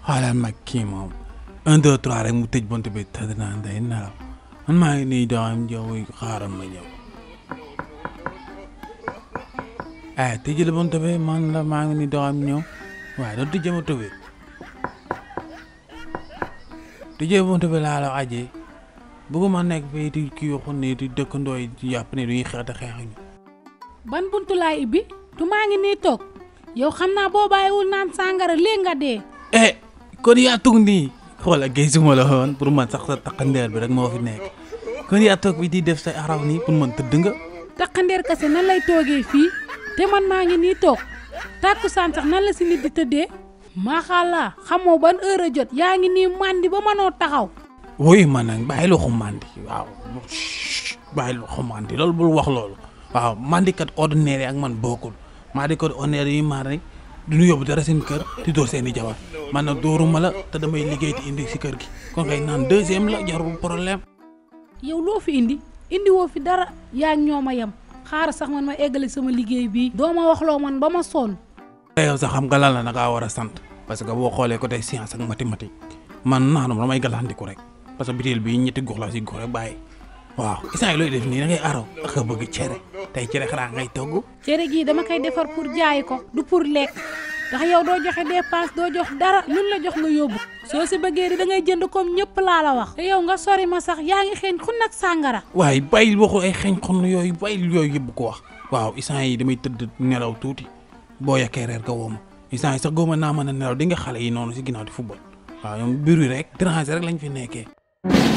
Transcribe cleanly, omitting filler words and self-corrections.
xoolal mag kii moom 1 2 3 rek mu tëj bunt bi tëdd naa day nelaw man maa ngi nii doxam jow xaaral ma ñëw tëjal bunt bi man la maa ngi nii doxam ñëw waaye doon tëjee ma tëbee tëjee bunt bi laa la ajee bëgguma nekk fii di kii waxu nii di dëkkandoo yi di yàpp ne duñuy xeex te xeexuñu. ban buntu laay ibbi tu maa ngi nii toog yow xam naa boo bàyyiwul naan sàngara léegi nga dee. kon yaa toog nii xoolal géej su ma la woon pour man sax sa taqandeer bi rek moo fi nekk kon yaa toog bi di def say araw nii pour man tëdd nga. taqandeer kese nan lay toogee fii te man maa ngi nii toog tàkkusaan sax nan la si nit di tëddee maaxàllaa xamoo ban heure a jot yaa ngi nii mandi ba mënoo taxaw. wuy man nag bàyyi lu mandi waaw bàyyi lu mandi loolu bul wax loolu waaw mandikat ordinaire ak man bokkul mandikat ordinaire yi maar rek du ñu yóbbu dara seen kër di door seen i jabar man nag dooruma la te damay liggéey di indi si kër gi kon kay naan deuxième la jarul problème. yow loo fi indi woo fi dara yaa ngi ñoo ma yem xaar sax man ma eggale sama liggéey bii doo ma waxloo man ba ma sonn. yow sax xam nga lan la naka war a sant parce que boo xoolee côté science ak mathématique man naanum damay galandiku rek parce que bitéel bii ñetti gox la si gox rek bàyyi waaw instant yi looy def nii da ngay araw ak a bëgg cere tey cere xanaa ngay togg. cere gii dama koy defar pour jaay ko du pour lekk ndax yow doo joxe dépense doo jox dara luñ la jox nga yóbbu soo si bëggee di da ngay jënd comme ñëpp laa la wax. te yow nga sori ma sax yaa ngi xeeñ xun nag sàngara. waaye bàyyi waxu ay xeeñ xun yooyu bàyyi yooyu yëpp ko wax waaw instant yi damay tëdd nelaw tuuti boo yekkee reer nga woo ma instant yi sax góoma naa mën a nelaw di nga xale yi noonu si ginnaaw di football waaw ñoom biir rek déranger rek lañ fi nekkee.